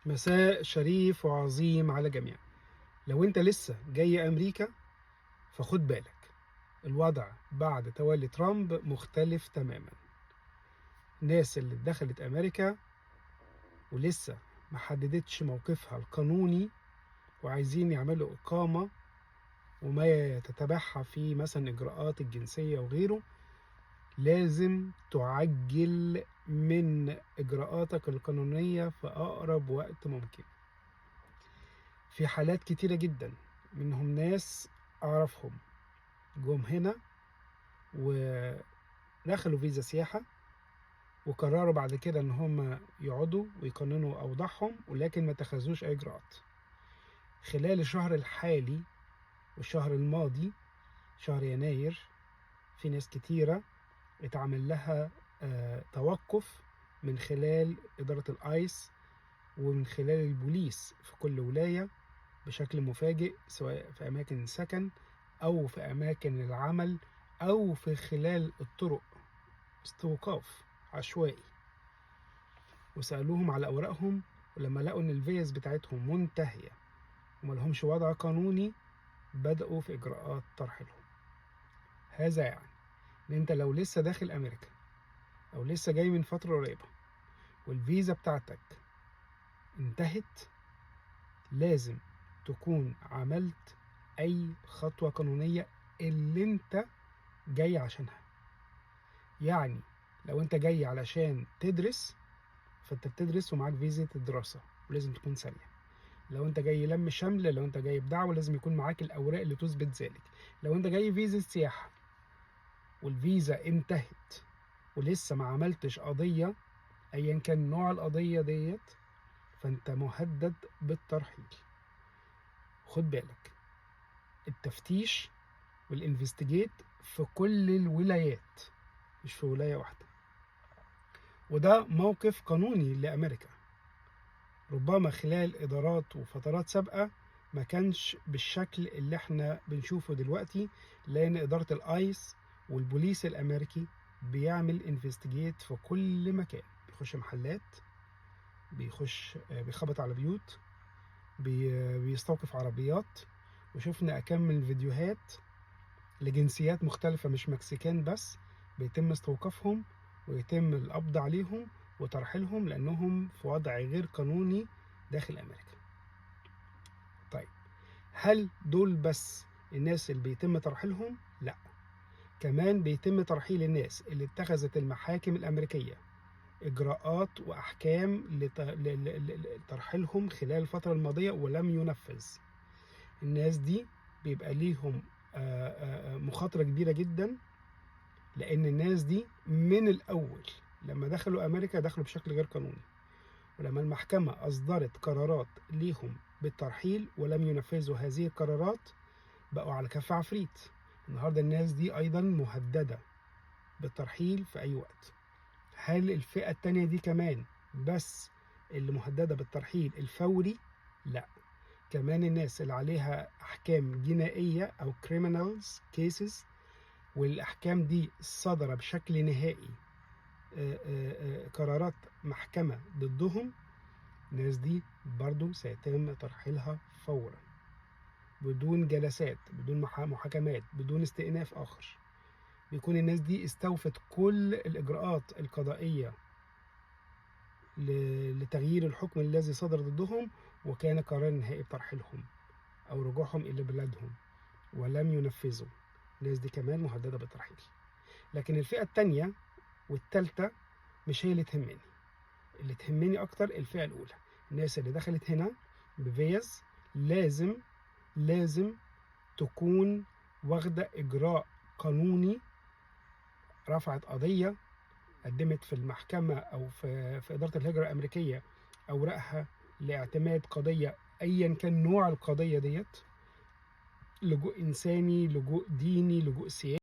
مساء شريف وعظيم على الجميع. لو انت لسه جاي امريكا فخد بالك، الوضع بعد تولي ترامب مختلف تماما. الناس اللي دخلت امريكا ولسه ما حددتش موقفها القانوني وعايزين يعملوا اقامة وما يتتبعها في مثلا اجراءات الجنسية وغيره، لازم تعجل من اجراءاتك القانونية في اقرب وقت ممكن. في حالات كتيرة جدا منهم ناس اعرفهم جم هنا ودخلوا فيزا سياحة وقرروا بعد كده ان هم يقعدوا ويقننوا اوضاعهم، ولكن ما اتخذوش اي اجراءات. خلال الشهر الحالي والشهر الماضي شهر يناير في ناس كتيرة اتعمل لها توقف من خلال إدارة ال ICE ومن خلال البوليس في كل ولاية بشكل مفاجئ، سواء في أماكن سكن أو في أماكن العمل أو في خلال الطرق، استوقاف عشوائي. وسألوهم على أوراقهم، ولما لقوا إن الفيز بتاعتهم منتهية وما لهمش وضع قانوني بدأوا في إجراءات ترحيلهم. هذا يعني إن أنت لو لسه داخل أمريكا أو لسه جاي من فترة قريبة والفيزا بتاعتك انتهت، لازم تكون عملت أي خطوة قانونية اللي أنت جاي عشانها. يعني لو أنت جاي علشان تدرس فأنت بتدرس ومعاك فيزا الدراسة ولازم تكون سارية. لو أنت جاي لم شمل، لو أنت جاي بدعوة، لازم يكون معاك الأوراق اللي تثبت ذلك. لو أنت جاي فيزا سياحة والفيزا انتهت ولسه ما عملتش قضية ايا كان نوع القضية ديت، فانت مهدد بالترحيل. خد بالك، التفتيش وال investigate في كل الولايات مش في ولاية واحدة، وده موقف قانوني لأمريكا. ربما خلال إدارات وفترات سابقة ما كانش بالشكل اللي احنا بنشوفه دلوقتي، لأن إدارة ال ICE والبوليس الأمريكي بيعمل investigate في كل مكان، بيخش محلات، بيخش بيخبط على بيوت، بيستوقف عربيات. وشفنا أكم من فيديوهات لجنسيات مختلفة مش Mexican بس بيتم استوقافهم ويتم القبض عليهم وترحيلهم لأنهم في وضع غير قانوني داخل أمريكا. طيب، هل دول بس الناس اللي بيتم ترحيلهم؟ لا، كمان بيتم ترحيل الناس اللي اتخذت المحاكم الأمريكية إجراءات وأحكام لترحيلهم خلال الفترة الماضية ولم ينفذ. الناس دي بيبقى ليهم مخاطرة كبيرة جدا، لأن الناس دي من الأول لما دخلوا أمريكا دخلوا بشكل غير قانوني، ولما المحكمة أصدرت قرارات ليهم بالترحيل ولم ينفذوا هذه القرارات بقوا على كف عفريت. النهاردة الناس دي أيضا مهددة بالترحيل في أي وقت. هل الفئة التانية دي كمان بس اللي مهددة بالترحيل الفوري؟ لا، كمان الناس اللي عليها أحكام جنائية أو criminals cases، والأحكام دي صدر بشكل نهائي قرارات محكمة ضدهم، الناس دي برضو سيتم ترحيلها فورا بدون جلسات، بدون محاكمات، بدون استئناف آخر. بيكون الناس دي استوفت كل الإجراءات القضائية لتغيير الحكم الذي صدر ضدهم، وكان قرار نهائي بترحيلهم أو رجوعهم إلى بلادهم ولم ينفذوا. الناس دي كمان مهددة بالترحيل. لكن الفئة التانية والتالتة مش هي اللي تهمني، اللي تهمني أكتر الفئة الأولى، الناس اللي دخلت هنا بفيز لازم تكون واخدة إجراء قانوني، رفعت قضية، قدمت في المحكمة أو في إدارة الهجرة الأمريكية أوراقها لاعتماد قضية أيا كان نوع القضية ديت، لجوء إنساني، لجوء ديني، لجوء سياسي.